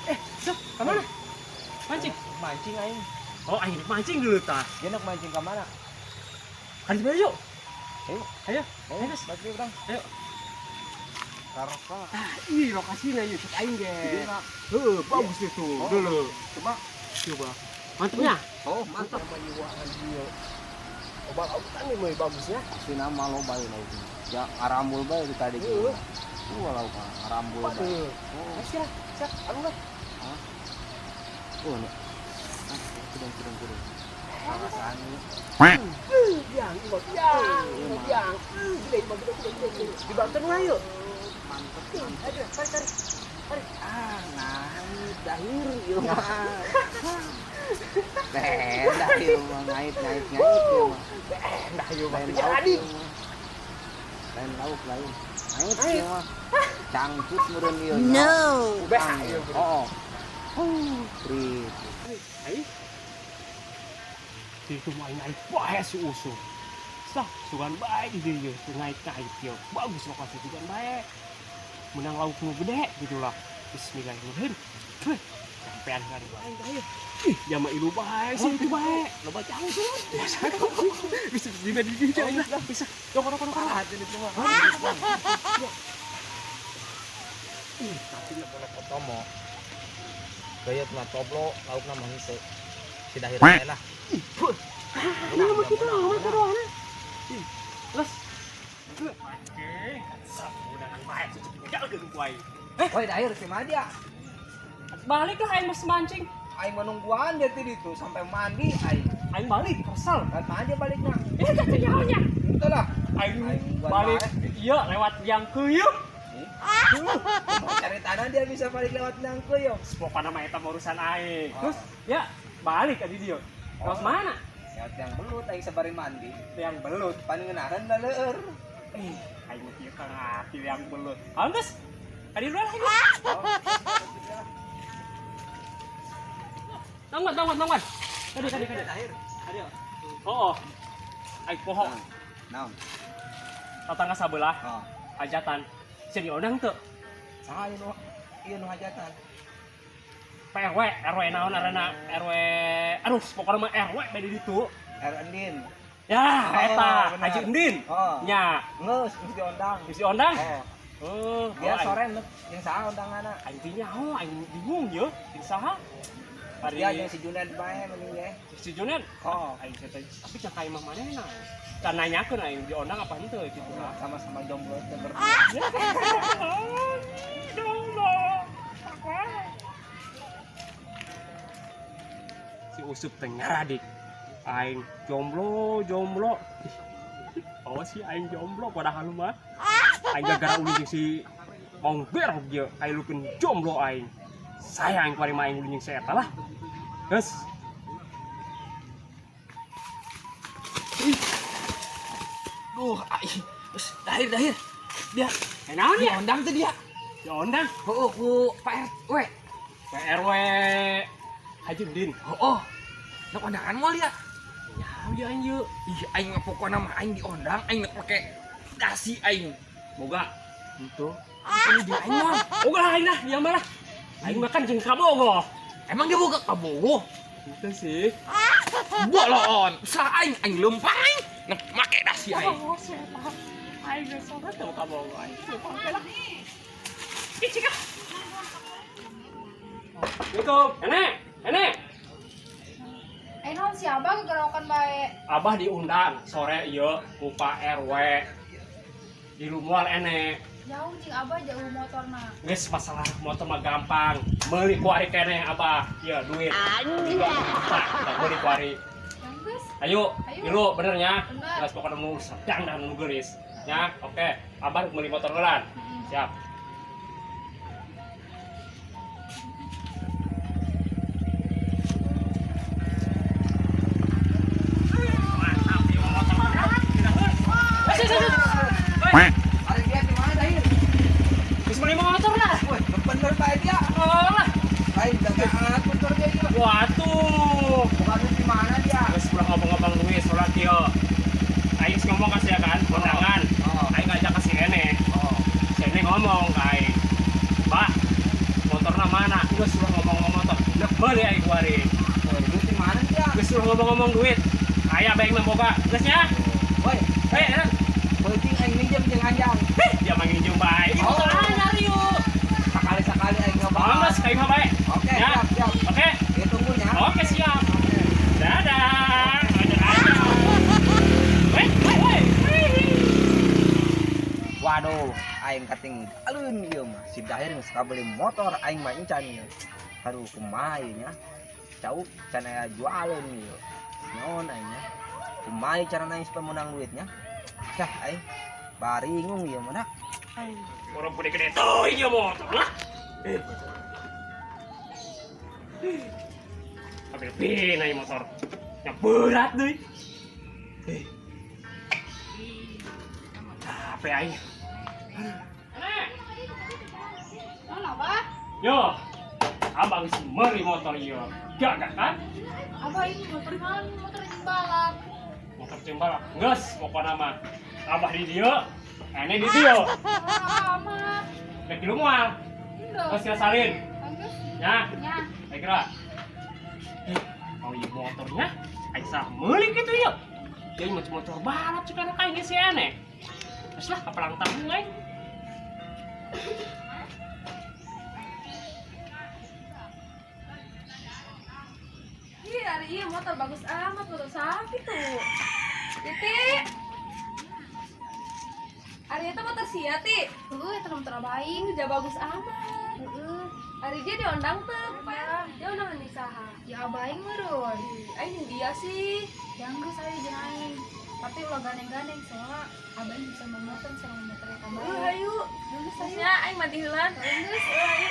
Eh, Sob, kemana? Mancing. Mancing aing. Oh, aing mancing dulu tah. Dia nak mancing ke mana? Kan sebenarnya yuk. Ayo. Ayo. Ayo, Ayo, Gus. balik urang. Ayo. Karsa. Ah, ih lokasinya yuk cek aing ge. Di mana? Heuh, bagus itu. Oh. Dulu. Coba. Coba. Mantapnya. Oh, mantap. Obat lautan nih meuy bagusnya. Pasti nama lo bae lauk. Ya ngarambul bae di tadi. Heeh. Wah, lauk ngarambul bae. Waduh. Oh, Ayo sih, siap. Anu lah. oh, nih. Ah, kudung kudung kudung. Perasaan ini. Biang, ieu biang, ieu biang. Gede, gede, gede, gede, gede. Di Banten lah yuk. Mantep, Ayo, tarik, tarik. Tarik. Ah, nah, dahir ieu mah. Teh, dahir mah ngait ngait ngait ieu mah. Dah yuk, Lain jadi. lauk ieu mah. Lain lauk lain. Ngait ieu mah. Cangcut meureun ieu. No. Ubeh ayo. Oh. Prit. Ayo. Itu main air bae si usuh. Sah, sugan bae di dieu, ngait-ngait ieu. Bagus lokasi sugan bae. Menang lauk nu gede gitu lah. Bismillahirrahmanirrahim. Tuh, sampean kan aing teh. Ih, jama ilu bae sih itu bae. Loba cangcut. Bisa di di di aing lah, bisa. Dok dok dok. Ah, jadi itu mah. Ih, Tapi nek kotomo. Gayet mah toblo, laukna mah henteu. Si dahir teh lah. ini mah kita mah kudu. Ih, les. Oke, undangan bae tinggalkeun ku aing. Woi, dahir si Madia. Balik lah aing mas mancing. Aing menungguan dia tadi itu sampai mandi aing. Aing balik kesel. Kan mandi baliknya. Ini kan nyahonya. Itu lah. Aing Aing buat balik iya lewat yang kuyup. Mau cari tanah dia bisa balik lewat nangko yo. Pokoknya mah eta urusan aing. Oh. Terus ya balik ke dia. Terus Oh. mana? Lewat yang belut aing sabari mandi. Yang belut. Pan ngeunaheun da leur. Eh, aing mah kieu kang ati yang belut. Ah, geus. Adi dulu lah ini. Tangguan, tangguan, tangguan. Tadi, tadi, tadi. Dahir. Tadi. Oh, oh. Aing poho. Naon? Tetangga sabelah Oh. hajatan. Sia diondang teu? Saha ieu nu ieu nu hajatan? PRW, RW naon arana RW. Aduh, pokoknya mah RW beda ditu. R Endin. Ya, Oh, eta benar. Haji Endin. Oh. Nya, Geus geus diondang. geus diondang. Oh. Oh, Dia oh, sore nu jeung saha undanganna? Aing teh nyaho, aing bingung ye, jeung saha? Hari Dia jeung si Junet bae mending ge. si Junet. Oh. Aing teh tapi can ka imah manehna. Can nanyakeun aing diondang apa henteu gitu lah. Sama-sama jomblo teh berdua. Jomblo. Si Usup teh ngaradik. Aing jomblo, jomblo. Oh si aing jomblo padahal mah. Aing gara-gara ulin jeung si Maung Berok ieu, aing lukeun jomblo aing. Sayang kuari mah aing ulin jeung si eta lah. Geus. Duh, aing. Geus dahir dahir. Dia Eh naon ya? diondang teh dia. Diondang Heeh ku Pak RW. PRW Haji Udin. Heeh. Nak undangan moal dia. Nyaho ya aing ieu. Ih, aing mah pokona mah aing diondang, aing nak make dasi aing. Boga. Itu. Ini dia aing mah. Boga lah aing lah, dia mah lah. Aing makan jeung kabogoh. Emang dia boga kabogoh? Itu sih. Bolon. Sah aing, aing leumpang aing. Nak make dasi aing. Oh, siapa? Aing geus sobat teu kabogoh aing. Leumpang teh lah. Ih, cika. Assalamualaikum. Nenek, nenek. Eh naon si Abah gegerokan bae. Abah diundang sore ieu ku Pak RW. Di Lumual enek. Jauh cing Abah jauh motorna. Geus masalah motor mah gampang. Meuli ku ari keneh Abah. Ieu duit. Anjir. Meuli ku ari. Yang geus. Ayo, Ayo. dulu bener nya. Bener. Geus pokokna nu sedang dan nu geulis. Ya, oke. Abah meuli motor heulan. Siap. Mantap, ieu motor mah. Eh, Ari dia di mana dahir? Geus meuli motor lah. Woi, bener bae dia. Oh lah. Wah tuh. Bukan duit di mana dia? Geus ulah ngomong-ngomong duit soalnya kieu. Aing geus ngomong ka sia kan, kondangan. Oh. Aing ngajak ka si Ene. Oh. Si Ene ngomong ka aing. Bah, motorna mana? Geus ulah ngomong-ngomong motor. Nek meuli aing kuari. Oh, duit di mana dia? Geus ulah ngomong-ngomong duit. Aya bae mah boga. Geus ya. Woi, Eh, eh. penting aing minjem jeung anjang. Heh, dia mah nginjem bae. Ini Oh. motor anyar yuk. Sekali-sekali aing ngebahas. Geus ka imah bae. Oke, Ya. siap, siap. Oke. Ya tunggunya. Oke, siap. Dadah. Dadah aja. Weh, weh, weh. Waduh, aing kating alun ieu mah. Si Dahir geus kabeli motor aing mah encan ieu. Aduh, kumaha ieu nya? Cau can aya jualeun ieu. Naon aing nya? Kumaha cara aing supaya menang duitnya? Cah aing baringung ieu mah dah. Orang gede-gede teuing ieu motor lah. Ambil pina ieu motor. Yang berat deui. Capek aing. Naon Abah? Yo, abang geus meuli motor ieu. Gagah kan? Abah ini motor naon? Motor jeung balap. Motor jeung balap. Geus pokona mah. Abah di dieu, ene di dieu. Ah, amat. Rek dilu moal. Henteu. Geus sila salin. Bagus. Ya, Nya. saya kira. Mau ieu motornya, aing salah meuli kitu ieu. Jadi macam motor balap cek anak aing geus si ene. Geus lah kapalang tanggung aing. Ih, hari ini motor bagus amat, motor sapi tuh. Titi. Hari itu motor sia, Ti. Heueuh, eta motor abah aing. Ini udah bagus amat. Heueuh. Hari dia diundang tuh, Pak. Dia undangan di saha. Ya abah aing meureun. Aing jeung dia sih. Yang geus aya jeung aing. Tapi ulah gandeng-gandeng soalnya abah aing bisa memotor sama motor eta Heuh, bae. hayu. Geus ayo. Nya aing mati heula. Geus. Heuh, hayu.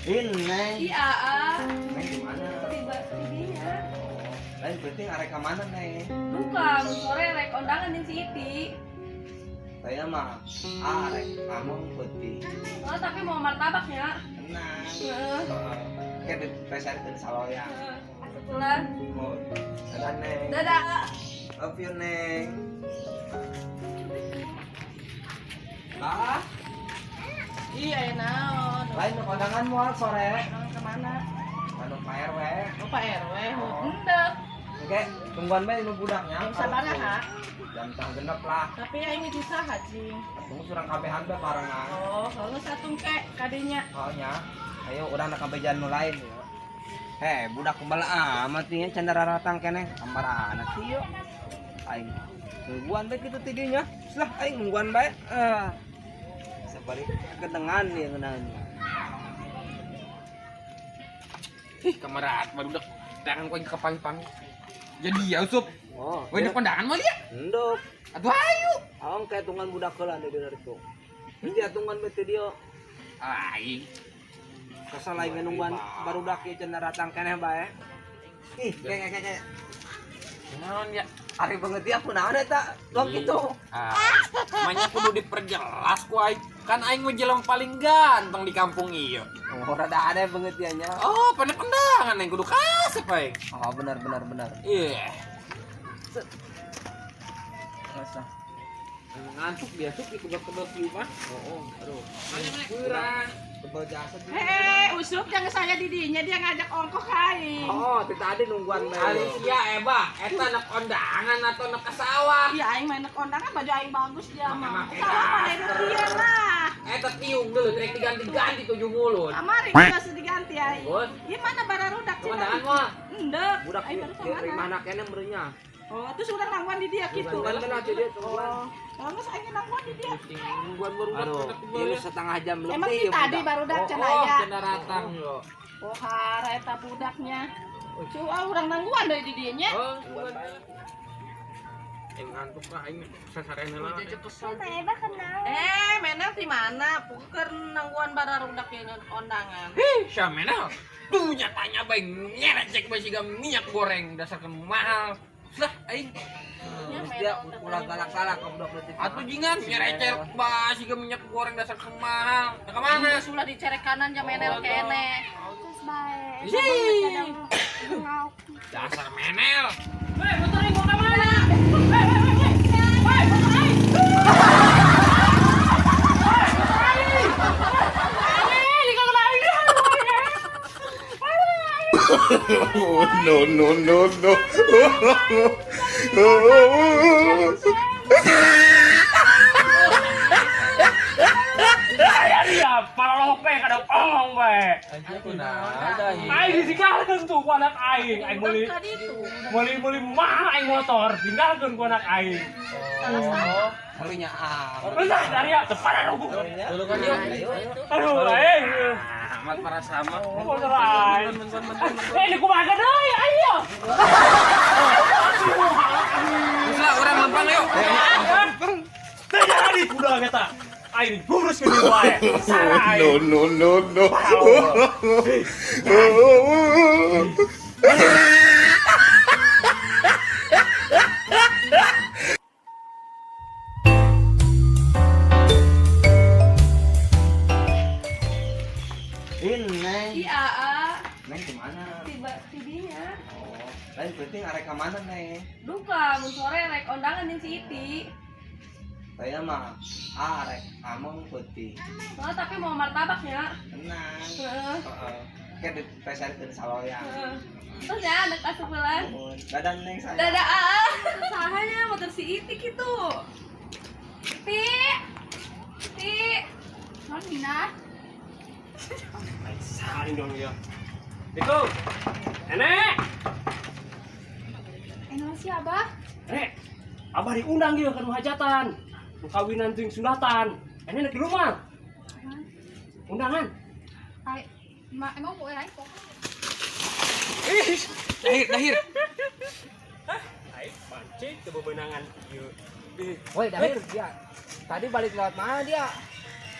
In, Neng. Ih, aa. Neng di mana? Tiba tidinya. Lain penting arek ka mana, Neng? Lupa, mun sore rek undangan jeung si Iti. Saya mah arek among putih. Oh, tapi mau martabaknya. Tenang. Heeh. Heeh. Kayak di peserkeun saloya. Heeh. Asup heula. Oh, dadah, Neng. Dadah. Love you, Neng. Ah, Iya, ya naon. lain nu kondangan moal sore. Naon kemana? Anu Pak RW. Oh, Pak RW. Oh. Henteu. Oke, tungguan bae nu budaknya. Jam sabaraha? Jam tang genep lah. Tapi aing mah usaha, cing. Tunggu surang kabehan bae barengan. Oh, kalau satu ke kadinya. Oh nya. Ayo urang nak sampai jalan nu lain ya. Heh, budak kembali amat nih can daratang keneh. Kamar anak sih yo. Aing nungguan bae kitu tidinya. Lah aing nungguan bae. Ah. Sabari kedengan nih ngeunaan. Ih, kamarat baru udah tangan kau kepang-pang. Jadi ya Usup. Oh, Woi, ini kondangan mah dia. Endok. Aduh ayo. Awang kayak tungguan budak heula di dari itu. Terus dia tungguan bae teh dia. Aing. Kesel aing nungguan barudak ieu can daratang keneh bae. Ih, kayak kayak kayak. Naon ya? Ari banget dia kunaon eta? Dong kitu. Ah, makanya kudu diperjelas ku aing. Kan aing mah jelema paling ganteng di kampung ieu. Oh, rada aneh banget dia nya. Oh, pada kondangan aing kudu kasep aing. Oh, benar benar benar. Iya. Masa. Ngantuk dia tuh dikebel-kebel kieu mah. Oh, aduh. Kurang. Tebal jasa. Hei, Usup jangan saya didinya dia ngajak ongkok aing. Oh, teh tadi nungguan bae. Ari sia eba, eta anak kondangan atau anak ke sawah. Iya, aing main kondangan baju aing bagus dia mah. Make-make Salah mana daster. dia lah. Eta tiung dulu, rek diganti-ganti tujuh mulut. Kamari geus diganti aing. Bos. Ieu mana bararudak cenah? Kondangan mah. Endek. Budak Aing baru di sama. mana keneh meureunnya. Oh, terus urang nangguan di dia gitu. Tungguan kan aja dia tungguan. Oh, kalau nggak aing nangguan di dia. Nungguan baru Aduh, ini setengah jam lebih. Emang ya, tadi budak. barudak Oh, cenah oh, aya. cenah ratang yo. Oh, hara eta budaknya. Cuah urang nangguan deui di dieu nya. Oh, nungguan. Ngantuk lah aing sasarena lah. Menel di mana? Puker nangguan bararudak ieu ondangan. Hih, sia menel. Tuh nyatanya bae ngerecek bae siga minyak goreng dasarkan mahal. Lah aing Dia ulah galak-galak ka budak leutik. atuh jingan nyerecer basi ke minyak goreng dasar kemahal. Nah, ke mana? Sulah dicerek kanan jam menel kene. Terus bae. Ih. Dasar menel. Hei, motor aing mau ka mana? Hei, hei, hei. Hei, motor aing. Hei, motor aing. Aing, dikau aing. Oh, no, no, no, no. Aya dia, paralok we kada ongong we. Aing ditinggalkeun tuh ku anak aing. Aing meuli meuli meuli mahal aing motor, tinggalkeun ku anak aing. Karunya ah. Entah dari ya, tepat rubuh. Tulungan yuk. Aduh, aing. Amat para sama. Motor aing. Eh, ini kumaha deui, ayo. Terus lah orang lempang yuk. Teu jadi budak eta. Aing gurus ke wae. Salah aing. No, no, no, no. Ini Neng. Ih, aa, Neng kemana? tiba tidinya. Oh, lain penting arek ka mana Neng? Duka, mun sore rek ondangan jeung si Iti. Saya mah arek ameng putih. Soalnya tapi mau martabaknya. Tenang. Heeh. Heeh. Kayak dipeserkeun saloyang. Heeh. Terus ya, anak asup bulan. Dadah Neng saya. Dadah aa. Sahanya motor si Iti gitu. Iti. Iti. Non Mina. Saling dong ya. Itu. Nenek. Naon sih Abah? Nek, abah diundang gitu ke hajatan. Nu kawinan jeung sunatan. Nenek di rumah. Undangan. Ai, ma emang mau aing kok. Ih, dahir, dahir. Aing pancing teu bebenangan ieu. Woi, Dahir dia. Tadi balik lewat mana dia?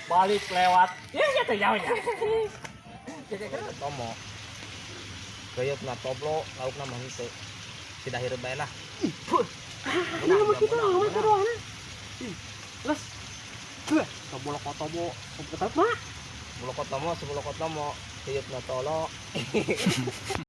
Balik lewat. Ya ya teh jauh ya. Tomo. Gayot na toblo, laukna mah henteu. Si Dahir bae lah. Ini mah kitu mah kitu. Ih, les. Tuh, tobo tobo, tobo mah. Bulok tomo, sebulok tomo, gayot na tolo.